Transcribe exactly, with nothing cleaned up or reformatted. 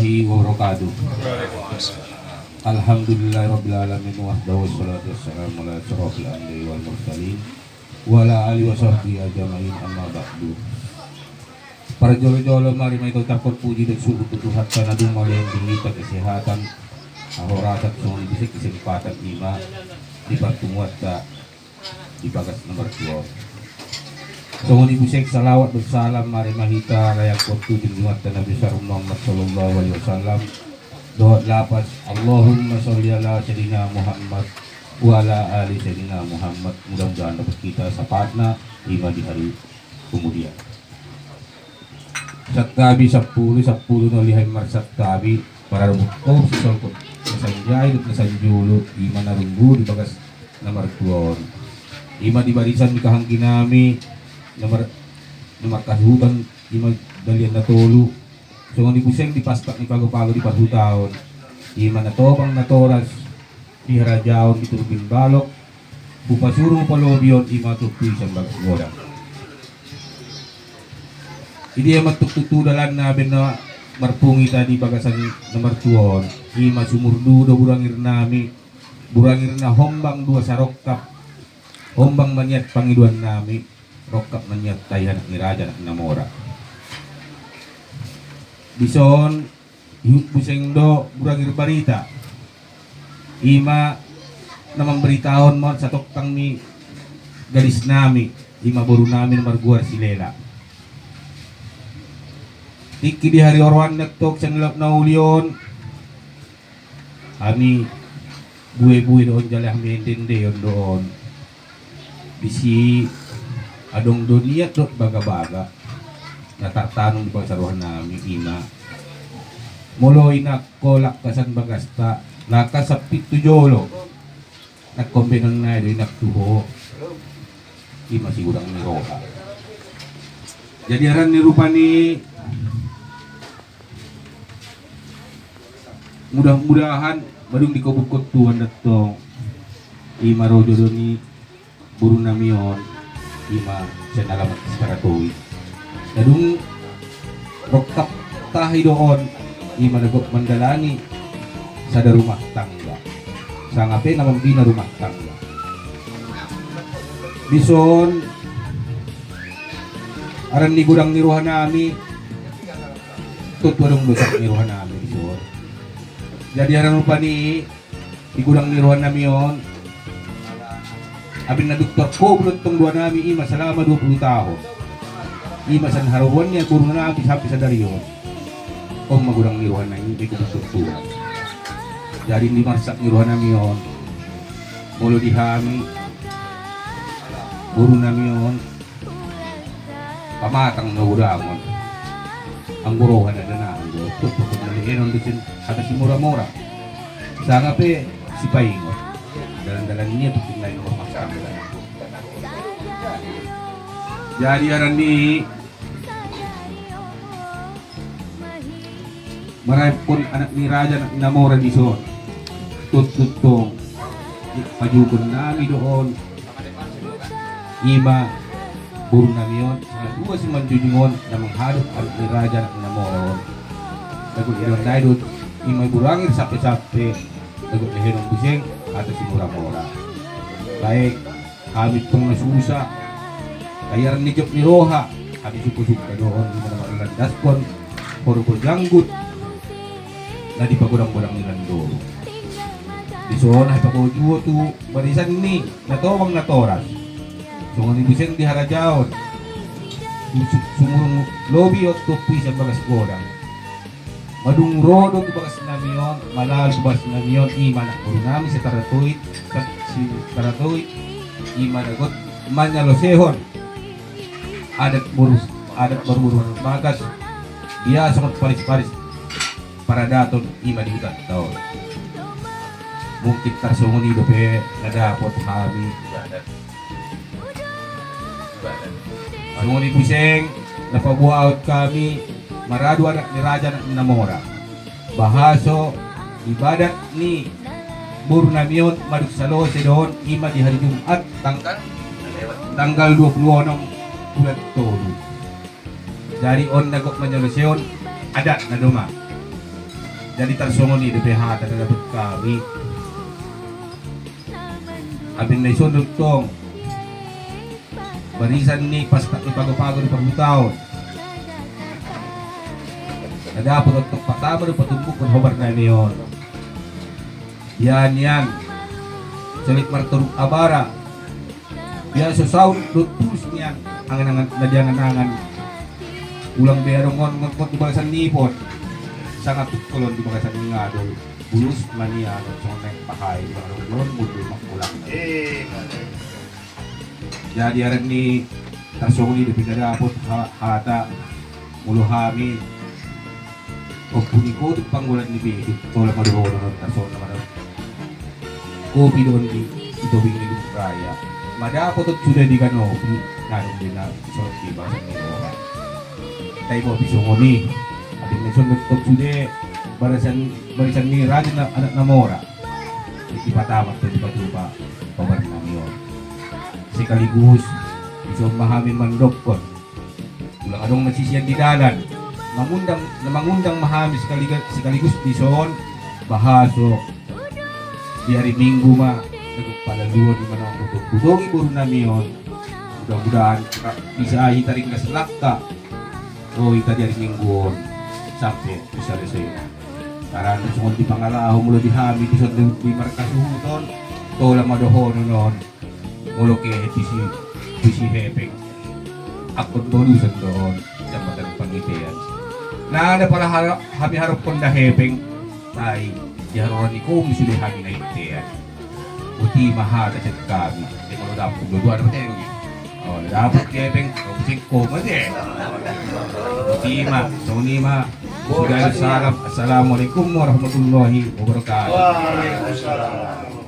Wabarakatuh. Alhamdulillahirabbil alamin, wahdahu, wassalatu wassalamu ala asyrafil anbiya'i wal mursalin, wa ala alihi wa sahbihi ajmain, amma ba'du. Parjolo-jolo ma ari ma hita ucapkon puji dohot syukur tu Tuhanta na dung mauliate di hita kesehatan, hahorasan, songon i pe kesempatan i ma di parpunguanta di bagas na martua on. Songon i muse salawat dohot salam ma ari ma hita layangkon tu junjunganta Nabi besar Muhammad sallallahu alaihi wasallam, dohot lapas Allahumma sholli ala Sayyidina Muhammad wa ala ali Sayyidina Muhammad. Mudah-mudahan dapot hita syafaatna i ma di ari kemudian. Santabi sampulu, sampulu na uli hami marsantabi, pararobot on sisolkot na sanjai dohot na sanjolo, i ma na runggu di bagas na martua on. I ma di barisan ni kahanggi nami na mar-, na marhasuhuton, i ma Dalihan Na Tolu. Songon i muse di pastak ni pago-pago di parhutaon, i ma na tobang na toras di harajaon di Turbin Balok, hupasuru ma palobi on i ma tu puisan bagas godang. Di dia ma tuk tutu dalanna baen na marpungu hita di bagasan na martua on, i ma sumurdu do burangir nami, burangir na hombang dua sarongkap, hombang maniat pangidoan nami, rongkap maniat tahi anak ni raja anak na mora. Dison ihut muse do burangir barita, i ma na mambaritahon ma on satongtang ni gadis nami, i ma boru nami na margoar si Lela. Tingki di ari oroan na tong sian laut na uli on, hami bue-bue do on jala hami ende-endeon do on. Disi adong do niat dohot baga-baga na tartanum di bagasan roha nami, i ma molo i nangko langkasan bagasta, langkasan pintu jolo, nangko baenon nai do i nang tu ho, i ma sigudang ni roha. Jadi aran ni rupani, mudah-mudahan madung dikabulhon Tuhan da tong, i ma ro jodo ni boru nami on, i ma sian alaman Sitara Toit. Na dung rongkap tahi do on, i ma na gok mandalani sada rumah tangga, sanga pe na mambina rumah tangga. Dison aran ni godang ni roha nami, tontu adong do sangkap ni roha nami dison. Jadi aran rupani di godang ni roha nami on, abin na dung tarkobul tong roha nami, i ma salama dua pulu taon, i ma sian haroruan ni boru nami sampe sadari on. On ma godang ni roha nami, i ma dikabulhon Tuhan. Jadi di marsak ni roha nami on, molo di hami boru nami on, pamatang na godang on. Anggo roha na danahan do, tuk tuk na lehenon do sian hata simora-mora, sanga pe sipaingot. Dalan-dalan ni ia tuk tuk na lehenon. Jadi aran ni marayapkon anak ni raja anak ni na mora dison, tontu tong pajuhon nami do on, i ma boru nami on, salah dua simanjujung on na manghadop anak ni raja anak ni na mora on. Na gok lehenon nai do, i ma burangir sampe-sampe, na gok lehenon muse hata simora-mora. Baik hami tong na susa, tahiaran ni jok ni roha, hami sungka-sungka do on, i ma na marlandaskon horbo janggut na dipagodang-godang ni landoru. Dison hami paboa juo tu barisan ni na tobang na toras, songon i muse di harajaon, su-, sumurung lobi on tu puisan bagas godang. Madung ro do tu bagas nami on, malalu tu bagas nami on, i ma anak boru nami Sitara Toit, Sitara Toit, i ma na gok manyalosehon adat boru, adat boru-boru bagas, biasa songon paris-paris paradaton, i ma di hutanta on. Mungkin tarsongon i dope na dapot hami. Songon i muse na paboaon hami maradu anak ni raja anak ni na mora. Bahaso ibadat ni boru nami on madung salose do on, i ma di hari Jumat tanggal, tanggal dua pulu onom bulan tolu. Jadi on na gok manyalosehon adatna do ma. Jadi tarsongon i dope hata na dapot hami. Abinna dison do tong barisan ni pastak ni pago-pago di parhutaon na dapot on tong patama do patumbukkon hobar nami on. Ia nian solit martoruk abara. Ia so saut do tulus nian angan-angan na di angan-angan. Ulang be adong on ngot di bagasan ni ipon. Sanga tungkol on di bagasan ni ngadol. Bulus ma nian on songon naeng pahai ulang adong on mundur mangkulang. Jadi arani tarsongon i dope na dapot hata molo hami. Ompu ni kotuk panggolan ni biduk tola ma dohonon on tarsongon na madapot. Kopi do on di tobing ni Gunung Raya. Madapot on sude di kanopi. Ngadong di na sort di bagasan ni roha. Tai bopi songon i. Abinna dison do tong sude barisan ni raja na anak na mora. Di patama tu di patupa hobar nami on. Sekaligus dison ma hami mandokkon ulang adong na sisian di dalan. Mangundang na mangundang ma hami sekaligus dison bahaso di ari Minggu ma. Nagok pala luon i manang butongi boru nami on. Mudah-mudahan bisa hita ringgas langka. Ro hita di ari Minggu on sampe bisa selesai. Karena songon di pangalaho molo di hami dison di markasuhuton tola ma dohonon on. Molo kehe tusi hepeng angkon bolusan do on jambatan pangitean. Na na pala hami harophon da hepeng. Ai di haroro ni komi sude hami na intean. Uti ma hata sian hami. Jadi molo dapot dua-dua dapot hepeng. Dapot hepeng. Kau singko ma dia. Uti ma songon i ma. Sudah salam. Assalamualaikum warahmatullahi wabarakatuh. Waalaikumsalam.